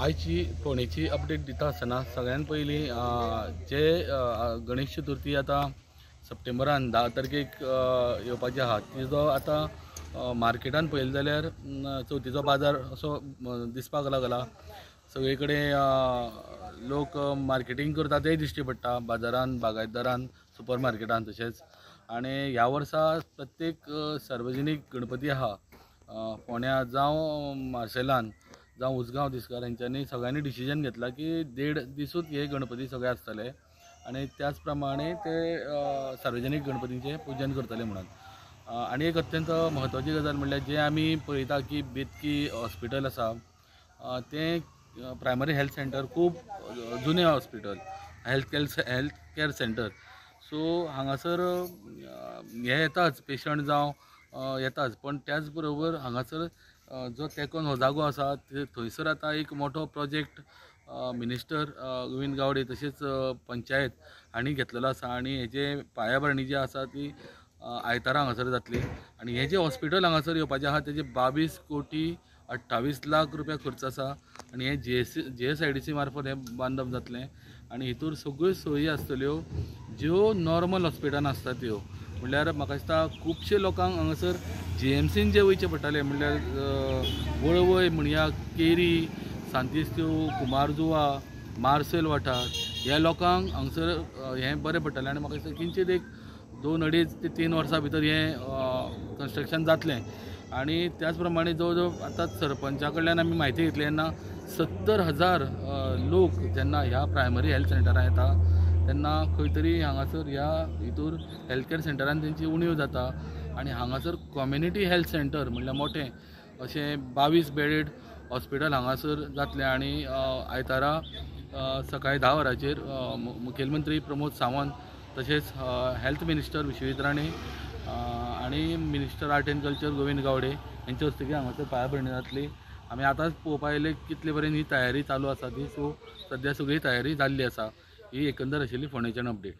आयची फोंडेची अपडेट दिता आसतना सगळ्यान पयलीं जे गणेश चतुर्थी आतां सप्टेंबरान 10 तारखेक येवपाची आहा, तिजो आतां मार्केटान पळयलें जाल्यार चवथीचो बाजार असो दिसपाक लागला. सगळे कडेन लोक मार्केटींग करता तेय दिश्टी पडटा, बाजारान, बागायतदारान, सुपर मार्केटान तशेंच. आनी ह्या वर्सा प्रत्येक सार्वजनीक गणपती आहा फोंड्या जावं मार्सेलान जावं उसगांव दिसकार, हेंच्यांनी सगळ्यांनी डिसिजन घेतला की 1.5 दिसूच हे गणपती सगळे आसतले आनी त्याच प्रमाणे ते सार्वजनीक गणपतीचें पुजन करतले म्हणून. आनी एक अत्यंत म्हत्वाची गजाल म्हणल्यार जे आमी पळयता की बेतकी हॉस्पिटल आसा तें प्रायमरी हेल्थ सेंटर खूब जुनें hospital, health care centre. So हांगासर हे येताच पेशंट जावं येताच, पण त्याच बरोबर हांगासर जो तेंकोन हो जागो आसा थंयसर आतां एक मोठो प्रोजेक्ट मिनिस्टर गोविंद गावडे तशेंच पंचायत हांणी घेतलेलो आसा आनी हेजे पायाभरणी जी आसा ती आयतारा हांगासर जातली. आनी हे जे हॉस्पिटल हांगासर येवपाचें आहा तेजे 22 कोटी 28 लाख रुपया खर्च आसा आनी हे GSIDC मार्फत हें बांदप जातलें आनी हितूर सगळ्यो सोयी आसतल्यो ज्यो नॉर्मल हॉस्पिटलान आसता त्यो. म्हणल्यार म्हाका दिसता खुबशे लोकांक हांगासर GMCन जे वयचें पडटालें, म्हणल्यार वळवय म्हणया, केरी, सांतिस्त्यो, कुमारजुवा, मार्सेल वाठार ह्या लोकांक हांगासर हें बरें पडटालें. आनी म्हाका दिसता किंचीत एक 2-2.5 ते 3 वर्सां भितर हें कन्स्ट्रक्शन जातलें. आनी त्याच प्रमाणे जवळ जवळ आतां सरपंचा कडल्यान आमी म्हायती घेतली तेन्ना 70,000 लोक जेन्ना ह्या प्रायमरी हेल्थ सेंटरान येता तेन्ना खंय तरी हांगासर ह्या हितूर हेल्थ केअर सेंटरान तेंची उणीव जाता. आनी हांगासर कम्युनिटी हेल्थ सेंटर म्हणल्यार मोठें अशें 22 बेडेड हॉस्पिटल हांगासर जातलें. आनी आयतारा सकाळी 10 वरांचेर मुखेलमंत्री प्रमोद सावंत तशेंच हेल्थ मिनिस्टर विश्वजीत राणे आनी minister art and culture Govind Gawde यांच्या हस्तुकीं हांगासर पायाभरणी जातली. आमी आतांच पळोवपा येयले कितले पर्यंत ही तयारी चालू आसा ती. सो सद्या सगळी तयारी जाल्ली आसा. ही एकंदर आशिल्ली फोंडेच्यान अपडेट.